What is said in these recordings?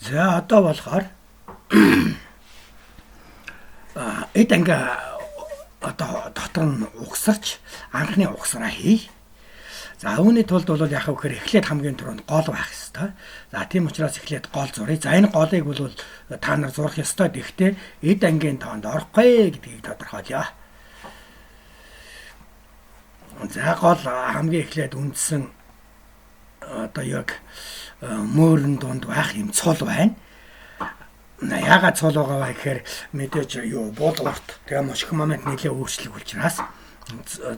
За одоо болохоор эд анги одоо дотор нь угсарч анхны угсараа хий. За үүний тулд бол яах вэ гэхээр эхлээд хамгийн түрүүнд гол байх ёстой. За тийм учраас эхлээд гол зуръя. За энэ голыг бол та нар зурх ёстой. Гэхдээ эд ангийн тоонд орохгүй гэдгийг тодорхойлъё. За гол хамгийн эхлээд үндсэн одоо яг мөөрөн дунд байх юм цул байна. Яагаад цул байгаа вэ гэхээр мэдээж юу бул урт тэгээ мушиг момент нэлээ өөрчлөх учраас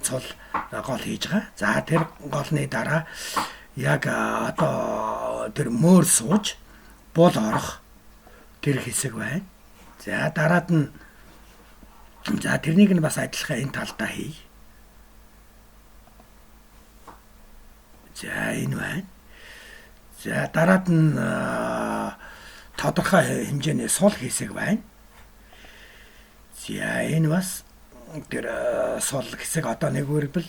цул гол хийж байгаа. За тэр голны дараа яг одоо тэр мөр сууж бул орох тэр хэсэг байна. За дараад нь за тэрнийг нь бас адилхан энэ талдаа хий. За энэ байна. За дараад нь тодорхой хэмжээний сул хэсэг байна. За энэ бас тэр сул хэсэг одоо нэг үрбэл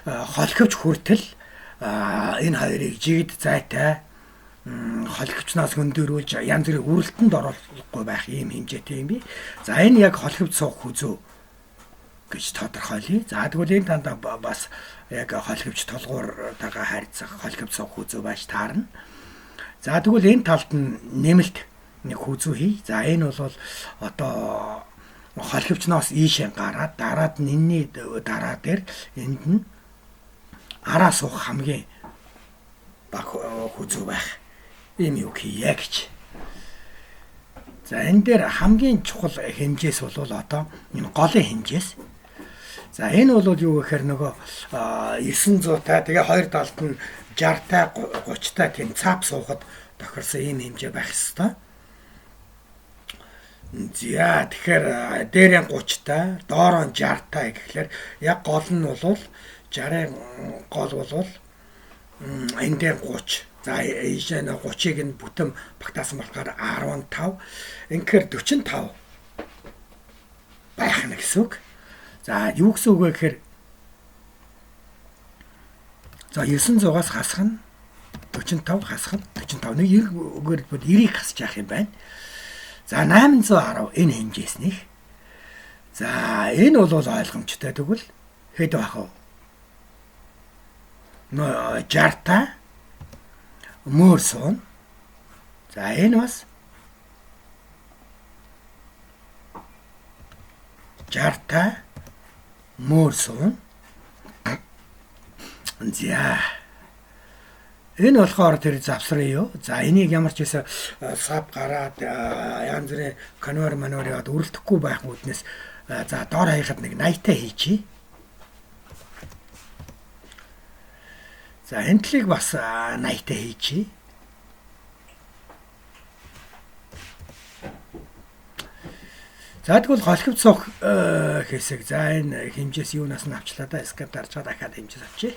холхивч хүртэл энэ хоёрыг жигд зайтай холхивчнаас хөндөрүүлж янз бүрийн үрэлтэнд оруулахгүй байх ийм хэмжээтэй юм би. За энэ яг холхивч суух хүзүү гэж тодорхойлъё. За тэгвэл энэ дандаа бас яг холхивч тулгууртайгаа харьцах холхивч суух хүзүү байж таарна. За тэгвэл энэ талд нь нэмэлт нэг хүзүү хий. За энэ бол одоо холхивчноос ийшээ гараад дараад нь энэний дараа дээр энд нь араа суух хамгийн баг хүзүү байх ийм юу хийе гэж. За энэ дээр хамгийн чухал хэмжээс бол одоо энэ голын хэмжээс. За энэ бол юу гэхээр нөгөө 900-тай тэгээ хоёр талд нь 60-тай 30-тай тийм цап суухад тохирсон ийм хэмжээ байх ёстой. За тэгэхээр дээрэн 30-тай, доороо 60-тай гэхлээр яг гол нь бол 60-ын гол бол энэ дээр 30. За ийшээ 30-ыг нь бүтэн багтаасан болохоор 15. Ингэхээр 45 байх нь гэсэн үг. За юу гэсэн үг вэ гэхээр за 900-аас хасах нь 45 хасах нь 45 нэг үгээр бол 90-ийг хасж яах юм байна. За 810 энэ хэмжээснийх. За энэ бол ойлгомжтой тэгвэл хэд байх вэ? Нөө 60-та мөр суун. За энэ бас 60-та мөр суун. За энэ болохоор тэр завсрын юу. За энийг ямар ч байсан сав гараад янз бүрийн конвер манвер яваад өрөлдөхгүй байх үүднээс за доор хаяхад нэг 80-тай хийчихье. За энэ талыг бас 80-тай хийчихье. За тэгвэл голхивч суух хэсэг. За энэ хэмжээс юунаас нь авчлаа да. Escape дарж байгаа дахиад хэмжээс авчи.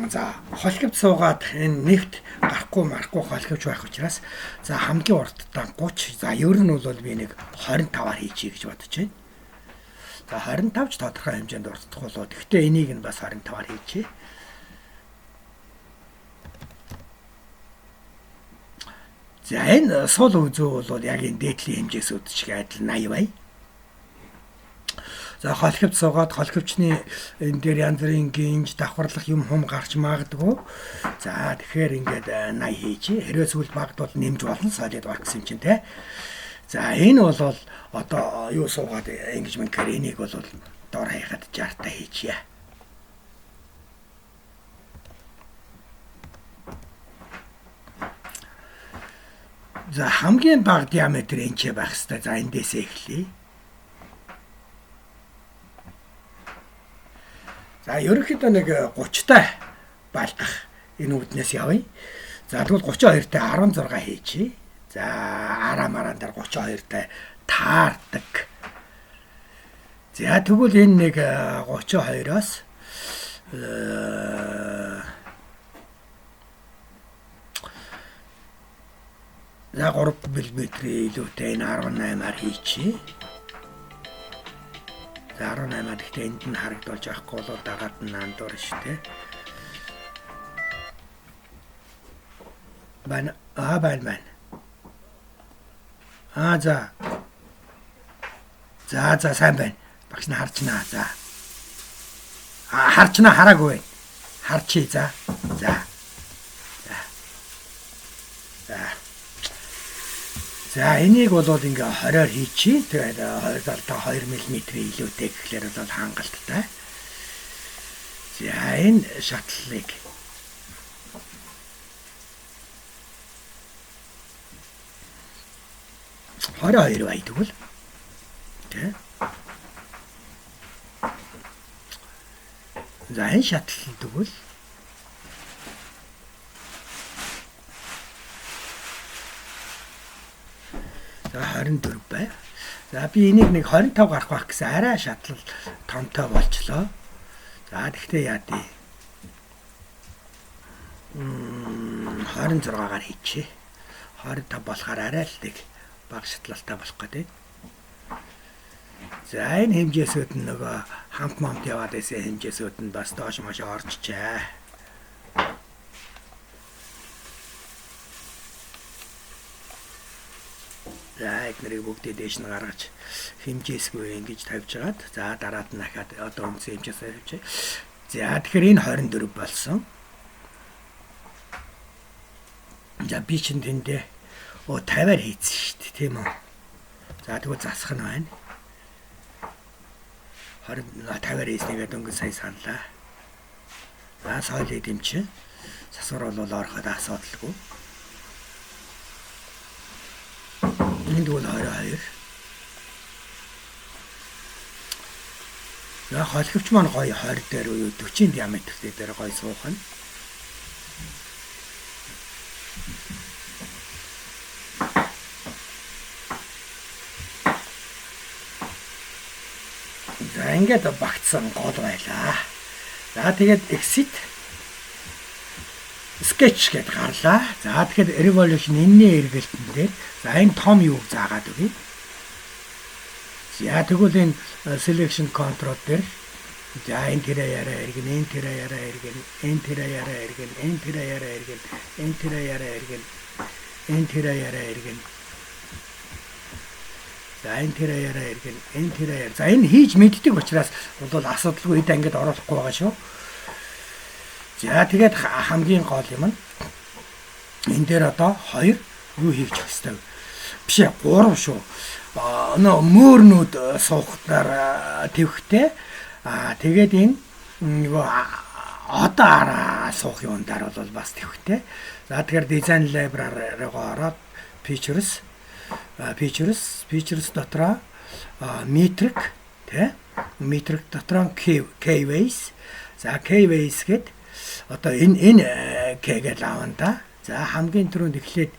За холхивч суугаад энэ нэвт гарахгүй марахгүй холхивч байх учраас за хамгийн урттаа 30. За ер нь бол би нэг 25-аар хийчихье гэж бодож байна. За 25 ч тодорхой хэмжээнд уртдах болоо. Гэхдээ энийг нь бас 25-аар хийчихье. За энэ сул үзүү бол яг энэ дээдлийн хэмжээс үүдчих адил 80 бай. За холхивч суугаад холхивчны энэ дээр янз бүрийн гинж давхарлах юм хум гарч магадгүй. За тэгэхээр ингээд 80 хийчихье. Хэрвээ сүүлд багт бол нэмж болно. SolidWorks юм чинь те. За энэ бол одоо юу суугаад ингэж мэнхээр энийг бол дор хаяхад 60-та хийчихье. За хамгийн бага диаметр энэ ч байх хэвээр. За эндээсээ эхлэе. За ерөнхийдөө нэг 30-тай байлгах энэ үүднээс явъя. За тэгвэл 32-тай 16 хийчихье. За араа маран дээр 32-тай таардаг. За тэгвэл энэ нэг 32-оос за 3 мм илүүтэй энэ 18-аар хийчихье. За 18-аар гэхдээ энд нь харагдуулж авахгүй бол дагаад нь андуур шүү дээ. Байна. Аа, байна байна. Аа, за. За за, сайн байна. Багш нь харчнаа. За. А, харчнаа, хараагүй байна. Харчий, за. За. За. За. За, энийг бол ингээ 20-оор хийчихье. Тэгээд 2 мм илүүтэй гэхлээр бол хангалттай. За, энэ шатлалыг 22 бай тэгвэл. Тэ. За, энэ шатлал тэгвэл за 24 бай. За, би энийг нэг 25 гарах байх гэсэн, арай шатлал томтой болчлоо. За, тэгтээ яа дий. 26-гаар хийчихье. 25 болохоор арай л нэг бага шатлалтай болох гэдэг. За, энэ хэмжээсүүд нь нөгөө хамт мамт яваад байсан хэмжээсүүд нь бас доош маш орчжээ. За, эднэрийг бүгдээ дээш нь гаргаж хэмжээсгүй ингэж тавьж хагаад, за, дараад нь дахиад одоо үндсэн хэмжээсээ тавьчих. За, тэгэхээр энэ 24 болсон. За, би чинь тэндээ 50-аар хийсэн шүү дээ, тийм үү? За, тэгвэл засах нь байна. 20 50-аар хийснийгээ дөнгөж сая саналаа. За, solid юм чи. Засвар бол ороход асуудалгүй. Энд бол 22. За, холхивч маань гоё 20 дээр буюу 40 диаметр дээр гоё суух нь. За, ингээд багтсан гол байлаа. За, тэгээд exit sketch гэдээ гарлаа. За, тэгэхээр revolution энэний эргэлтэн дээр, за, энэ том юуг заагаад өгье. За, тэгвэл энэ selection control дээр, за, энэ тэрэ яриа эргэн, энэ тэрэ яриа эргэн, энэ тэрэ яриа эргэн, энэ тэрэ яриа эргэн, энэ тэрэ яриа эргэн, энэ тэрэ яриа эргэн. За, энэ тэрэ яриа эргэн, энэ тэрэ яриа. За, энэ хийж мэддэг учраас бол асуудалгүй хэд ангид оруулахгүй байгаа шүү. За, тэгээд хамгийн гол юм нь энэ дээр одоо хоёр юу хийх ёстой. Биш ээ, гурав шүү. Нөө мөөрнүүд суухдаар твхтэй. Аа, тэгээд энэ нөгөө одоо араа суух юундаар бол бас твхтэй. За, тэгэхээр design library руу ороод features, features, features дотроо metric, тий, metric дотроо keyways. За, keyways гээд одоо энэ K гэж аавна да. За, хамгийн түрүүнд эхлээд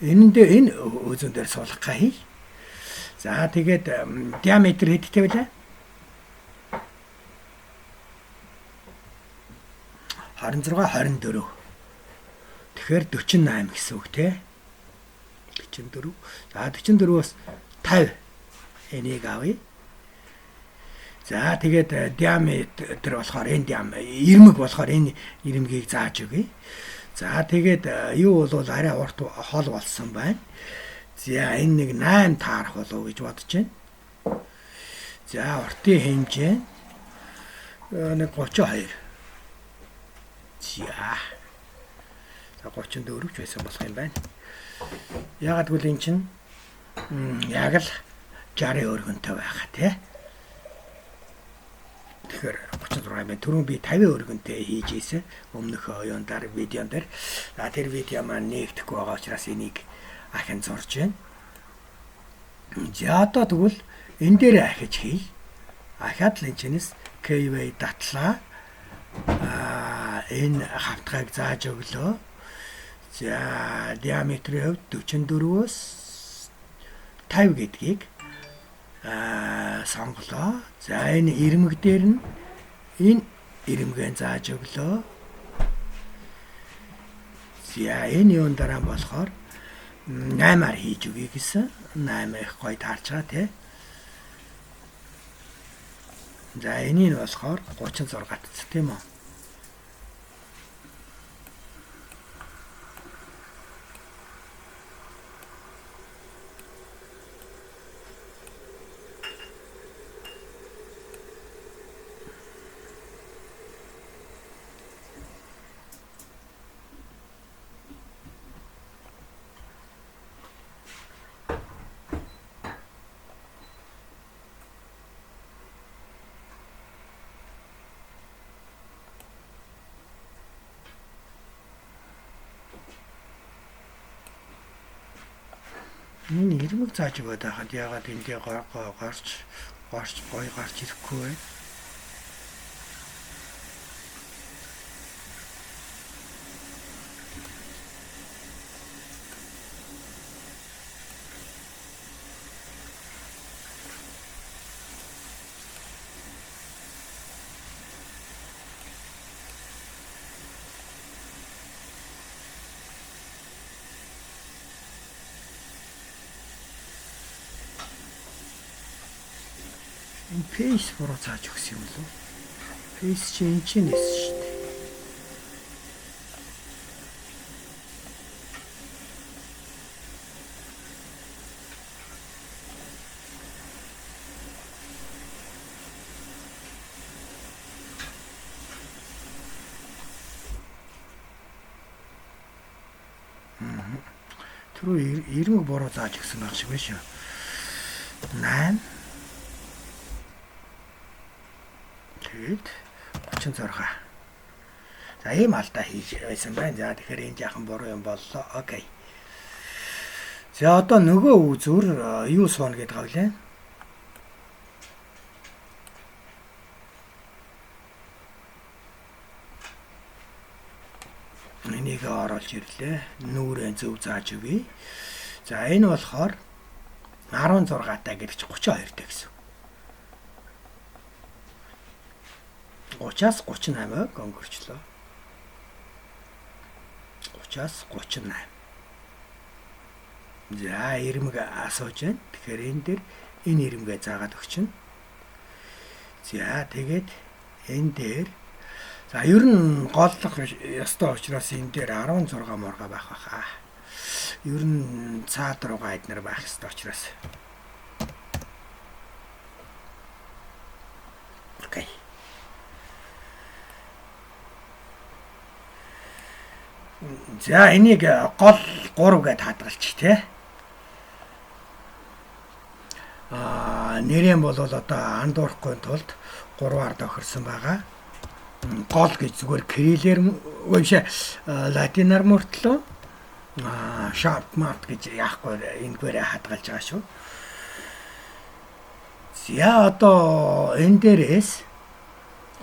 энэ дээр, энэ өзөн дээр суулгах хий. За, тэгээд диаметр хэдтэй байлаа? 26 24. Тэгэхээр 48 гэсэн үг, тий. 44. За, 44-өөс 50 энийг авъя. За, тэгээд диаметр болохоор энэ ирмэг болохоор энэ ирмэгийг зааж өгье. За, тэгээд юу бол арай урт хол болсон байна. За, энэ нэг 8 таарах болов гэж бодож байна. За, уртын хэмжээ нэг 32. За. За, 34 ч байсан болох юм байна. Яагаад гэвэл эн чинь яг л 60 өргөнтэй байгаа, тий. Тэгэхээр 36 юм байна. Түрүүн би 50 өргөнтэй хийж ийсэн. Өмнөх оюун дээр, видеон дээр. За, тэр видео маань нээгдэхгүй байгаа учраас энийг ахин зурж байна. За, одоо тэгвэл энэ дээр ахиж хий. Ахаад л энэ чинээс keyway датлаа. Аа, энэ хавтгайг зааж өглөө. За, диаметрийн хувьд 44-өөс 50 гэдгийг сонголоо. За, энэ ирмэг дээр нь энэ ирмгээ зааж өглөө. За, энэ юун дараа болохоор 8-аар хийж өгье гэсэн. 8 их гоё таарч байгаа, тий. За, энийг нь болохоор 36 татсан, тийм үү? Энэ ирмэг зааж өгöd байхад яагаад эндээ гарч гарч гоё гарч ирэхгүй вэ? Энэ face буруу зааж өгсөн юм лүү? Face чи энэ чинь нэс шүү дээ. Түрүү ирмэг буруу зааж өгсөн байх шиг байна шүү. 8. Тэгээд 36. За, ийм алдаа хийж байсан байна. За, тэгэхээр энэ жаахан буруу юм боллоо. Okay. За, одоо нөгөө үзүр юу сууна гэдээ гавлаа. Энийг оруулж ирлээ. Нүүрэн зөв зааж өгье. За, энэ болохоор 16 таа гэдэг чинь 32 таа гэсэн. 30-аас 38-ыг өнгөрчлөө. 30-аас 38. За, ирмэг асууж байна. Тэгэхээр энэ дээр энэ ирмэгээ заагаад өгчнө. За, тэгээд энэ дээр, за, ер нь голлох ёстой учраас энэ дээр 16 мурга байх баха. Ер нь цаад руугаа эднэр байх ёстой учраас. Okay. За, энийг гол 3 гэд хадгалчих те. Нэрэн бол одоо андуурахгүй тулд 3-аар тохирсон байгаа. Гол гэж зүгээр кириллээр биш, латинаар мөртлөө sharp mart гэж яахгүй энэгээр хадгалж байгаа шүү. За, одоо энэ дээрээс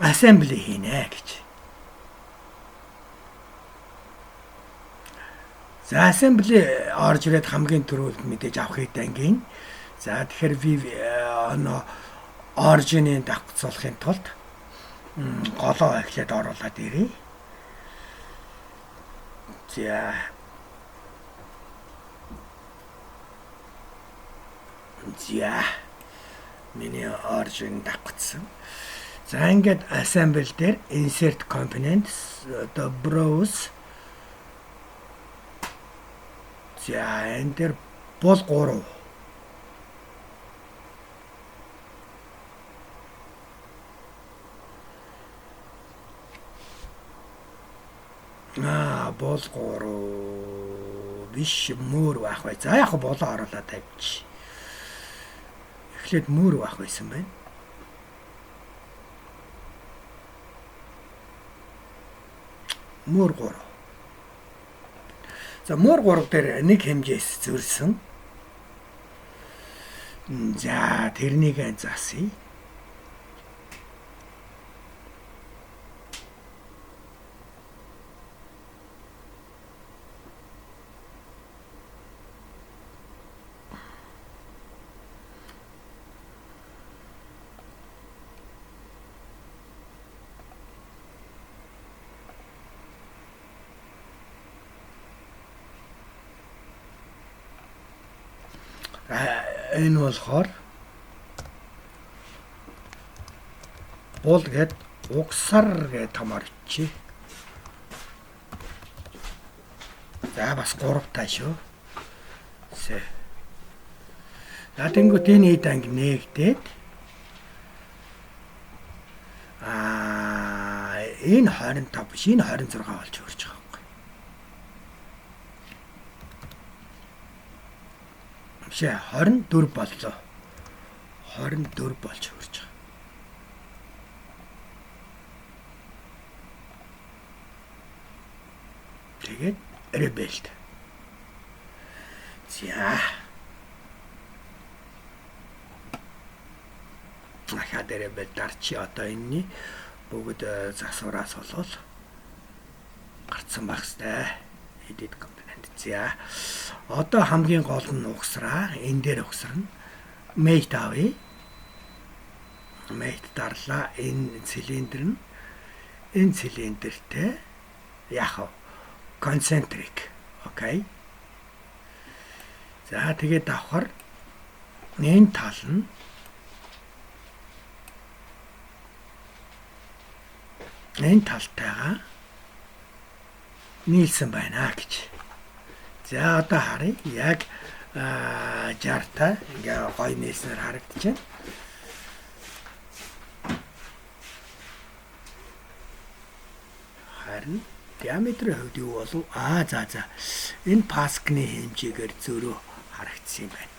assembly хийнэ гэж. За, assembly орж ирээд хамгийн түрүүнд мэдээж авах хэд ангийн. За, тэгэхээр би оноо origin-ийн давхцуулахын тулд голоо эхлээд оруулаад ирье. За. За. Миний origin давхцсан. За, ингээд assembly дээр insert components, одоо browse. За, энэ дээр бол 3. Бол 3 биш, мөр байх бай. За, яг болоо оруулаад тавьчих. Эхлээд мөр байх байсан байна. Мөр 3. За, мөр 3 дээр нэг хэмжээс зөрсөн. За, тэрнийг засъя. Энэ болохоор бул гэд угсар гэд томор ичээ. За, бас 3 таа шүү. Сэ. За, тэнгуут энэ хэд анги нээгдээд энэ 25 биш, энэ 26 болж өрж байгаа байхгүй. Биш 24 боллоо. 24 болж өрж байгаа. Тэгээд rebuild. За. Дахиад арай дарчи. Одоо энэний бүгд засвараас болвол гарцсан байх хэвээр. Edit component. За. Одоо хамгийн гол нь угсраа. Энэ дээр угсарна. Mate авъя. Mate дарлаа. Энэ цилиндр нь энэ цилиндртэй яах вэ? Concentric. Okay. За, тэгээд давхар энэ тал нь энэ талтайгаа нийлсэн байна гэж. За, одоо харъя. Яг 60-та ингээ гоё нийлснээр харагдаж байна. Харин диаметрийн хувьд юу болов? Аа, за. Энэ паскны хэмжээгээр зөрөө харагдсан юм байна.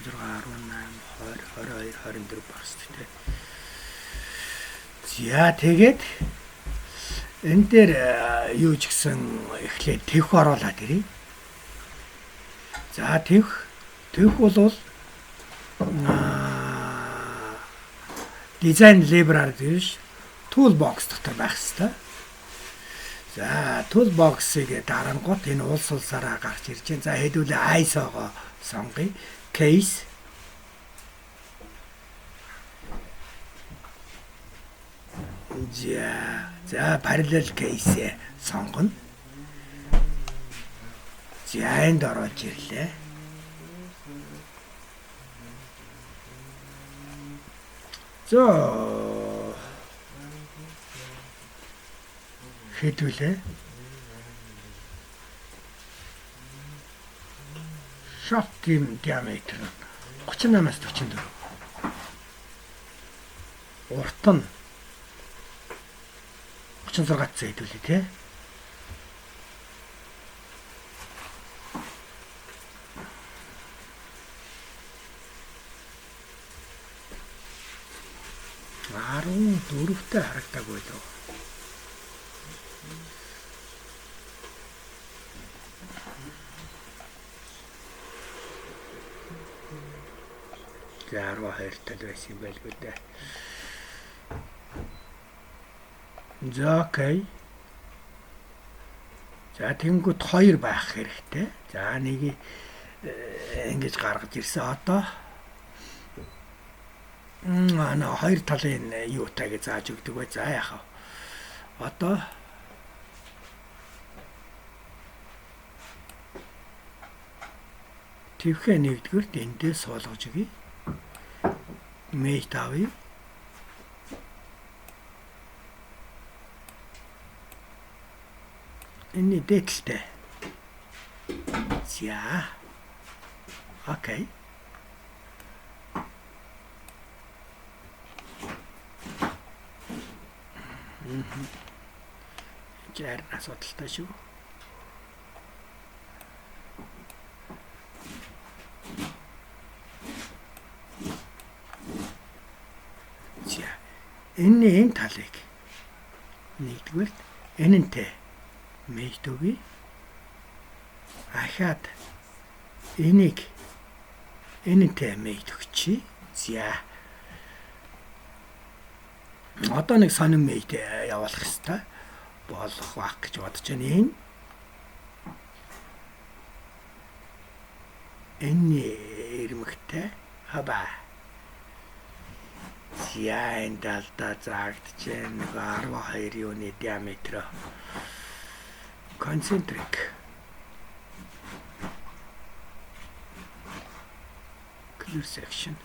16, 18, 20, 22, 24 байх хэрэгтэй. За, тэгээд энэ дээр юу ч гэсэн эхлээд тэвх оруулаад ирье. За, тэвх бол design library биш, toolbox дотор байх хэрэгтэй. За, toolbox-ыг дарангуут энэ улс улсаараа гарч ирж байна. За, хэдүүлээ ISO-го сонгоё. Case. За, parallel case сонгоно. За, энд оруулж ирлээ. За, хэдүүлээ. Shaft диаметр 38-аас 44. Урт нь 36 цай хэдүүлээ тий. 14-тэй харагдаагүй лөө. За, 12 тал байсан юм байлгүй дээ. За, okay. За, тэгэнгүүт 2 байх хэрэгтэй. За, нэг ингэж гаргаж ирсэн. Одоо ана хоёр талын юутай гэж зааж өгдөг бай. За, яах вэ? Одоо тэвхээ нэгдүгüрт эндээ суулгаж өгье. Mate авъя. Энэ дээдэлтэй. За. Okay. Мм. Жаар асуудалтай шүү. За. Энэ энэ талыг нэгдүгээрт энэнтэй mate өгье. Ахаад энийг энэнтэй mate өгчий. За. Одоо нэг сонин mate явуулах хэвээр болох байх гэж бодож байна. Энэ энэ ирмэгтэй хаба. За, энэ далдаа заагдаж байна. Нэг 12 юуны диаметр. Concentric. Clear section.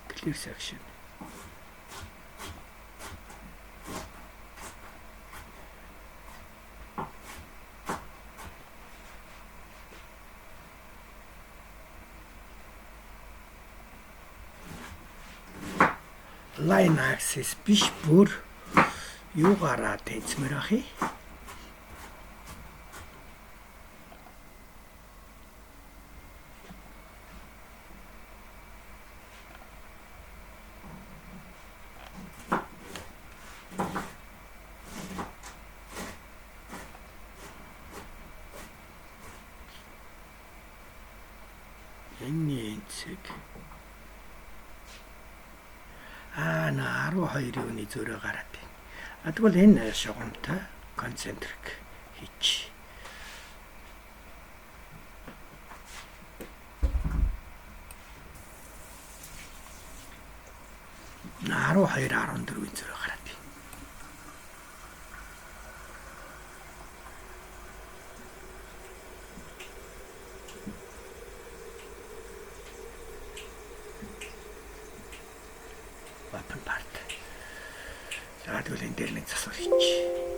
Clear section. Line axis биш, бүр юугаараа тэнцмээр ах юм. За 12 юуны зөрөө гараад байна. А тэгвэл энэ шугамтай концентрик хийж. 12 14-ийн зөрөө гараад байна. Open part. За тэгвэл энэ дээр нэг засвар хийчих.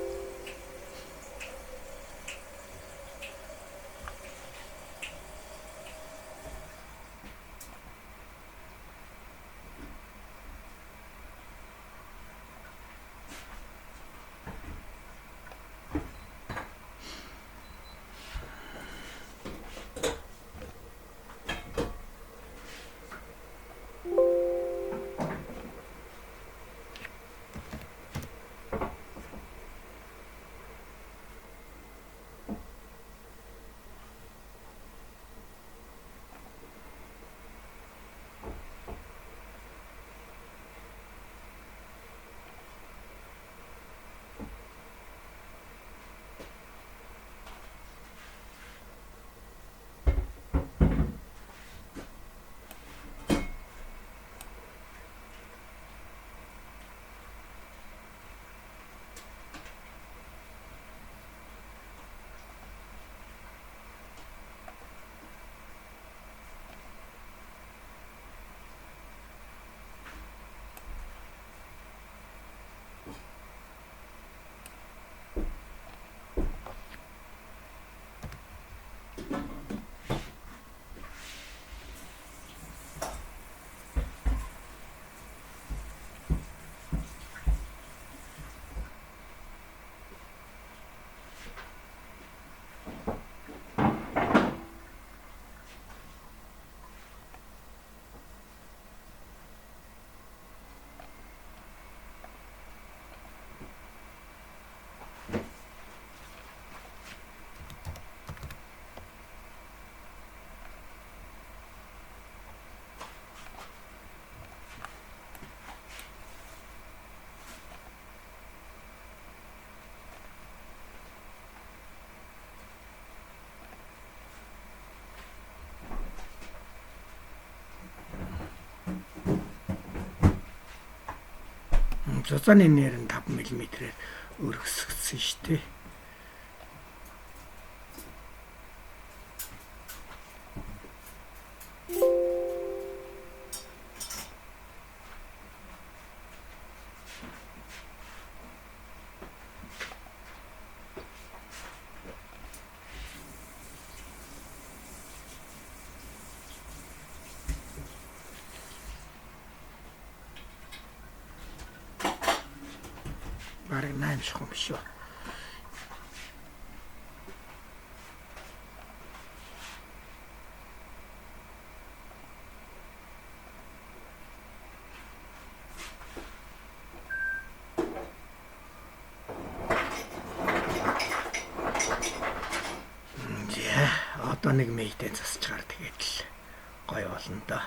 Зузааны нэр нь 5 мм-ээр өргөсгсөн шүү дээ. Бараг 8 шухам биш үү? За, одоо нэг мейтэй засчгаар тэгээд л гоё болно доо.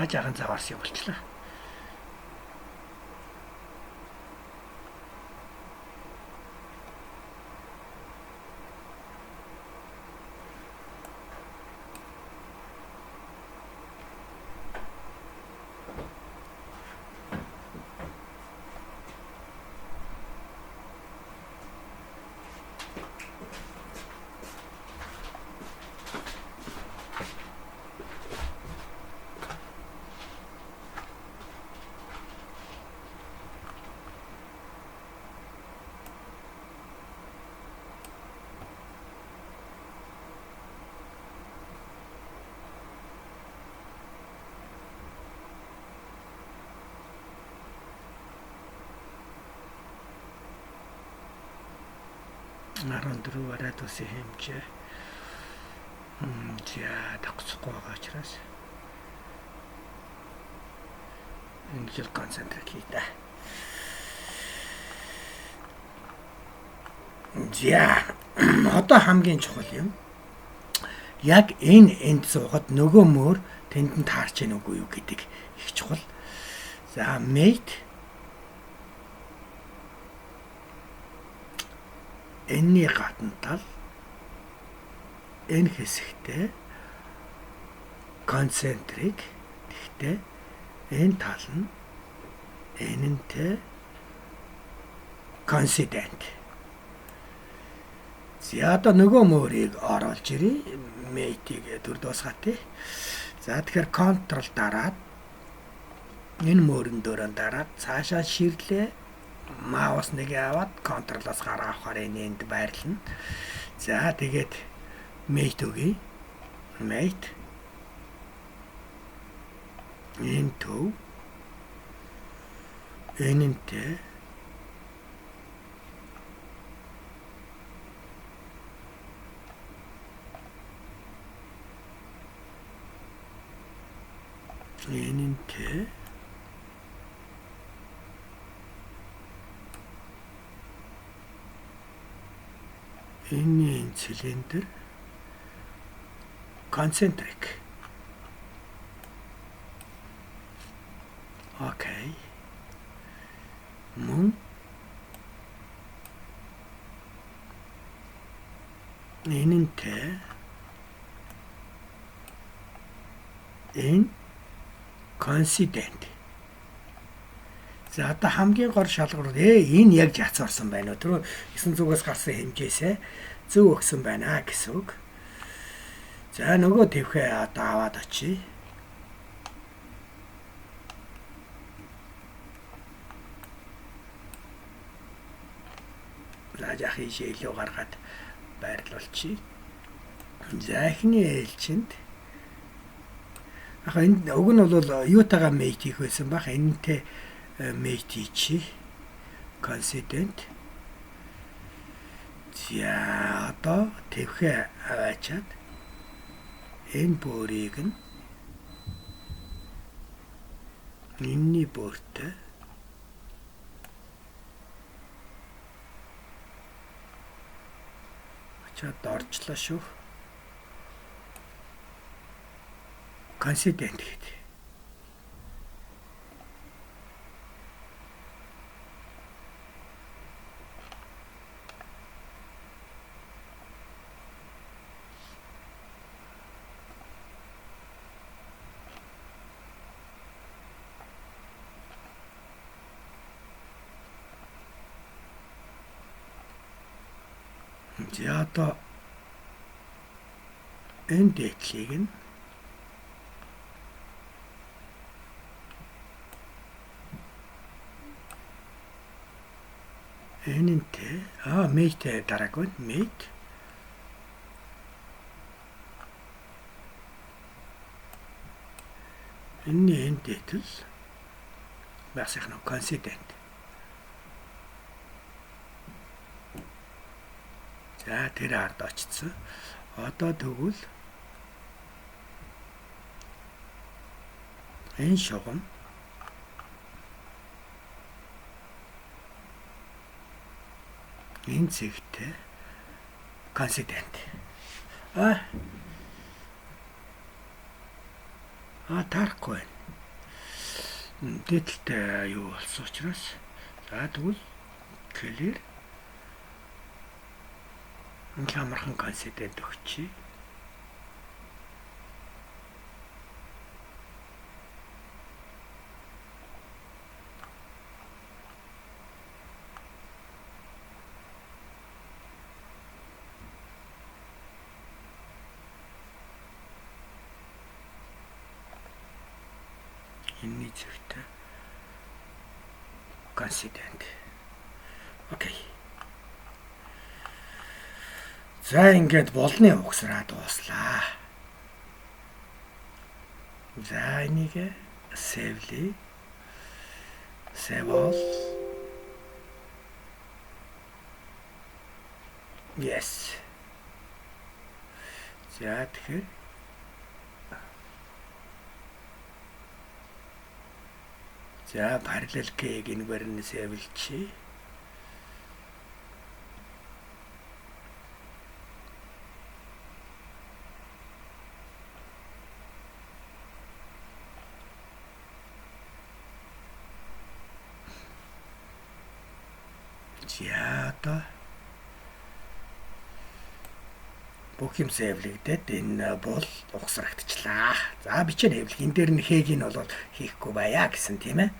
Жаахан заваарс явуулчлаа. 14 радиусын хэмжээ. За, давхцахгүй байгаа учраас ингэж л concentric хий та. За, одоо хамгийн чухал юм. Яг энэ энд суугаад нөгөө мөр тэнд нь таарч гэнэ үгүй юу гэдэг их чухал. За, mate энэний гадна тал энэ хэсэгтээ concentric, гэхдээ энэ тал нь энэнтэй coincident. За, одоо нөгөө мөрийг оруулж ирье. Mate-ийг төр дуусгаа тий. За, тэгэхээр control дараад энэ мөрөн дөрөн дараад цаашаа ширлээ. Mouse нэг аваад control-оос гараа авахаар энэ энд байрлана. За, тэгээд mate өгье. Mate энэ төв энэнтэй энэнтэй энэний цилиндр concentric. Окей. Мөн энэнтэй энэ coincident. За, одоо хамгийн гол шалгуур энэ яг жац орсон байна уу? Тэр 900-аас гарсан хэмжээсээ зөв өгсөн байна гэсэн үг. За, нөгөө твхээ одоо аваад очие. За, яах ийшээ илүү гаргаад байрлуулчихъя. За, эхний ээлжинд яг энэ уг нь бол юутайгаа mate хийх байсан бах, энэнтэй mate хийчихье. Coincident. За, одоо твхээ аваачаад энэ бөөрийг нь энэний бөөртэй очиад орчлоо шүү. Coincident гэдэг. За, одоо энэ дээдлийг нь энэнтэй mate дараагүй mate энэний энэ дээдл бас их нэг coincident. За, тэр ард очсон. Одоо тэгвэл энэ шугам энэ зэгтэй coincident. А таарахгүй байна. Дээдэлтэй юу болсон учраас за тэгвэл clear ингээм амархан coincident өгчий. Энэний зэгтэй coincident. Окей. За, ингээд булны угсраа дууслаа. За, энийг save лээ. Save all. Yes. За, тэгэхээр за, parallel K-г энэгээр нь save лчихье. За, одоо бүх юм save лэгдээд энэ бол угсрагдчихлаа. За, бичээ нэвлэх. Энэ дээр нь хээг нь бол хийхгүй байя гэсэн, тийм ээ.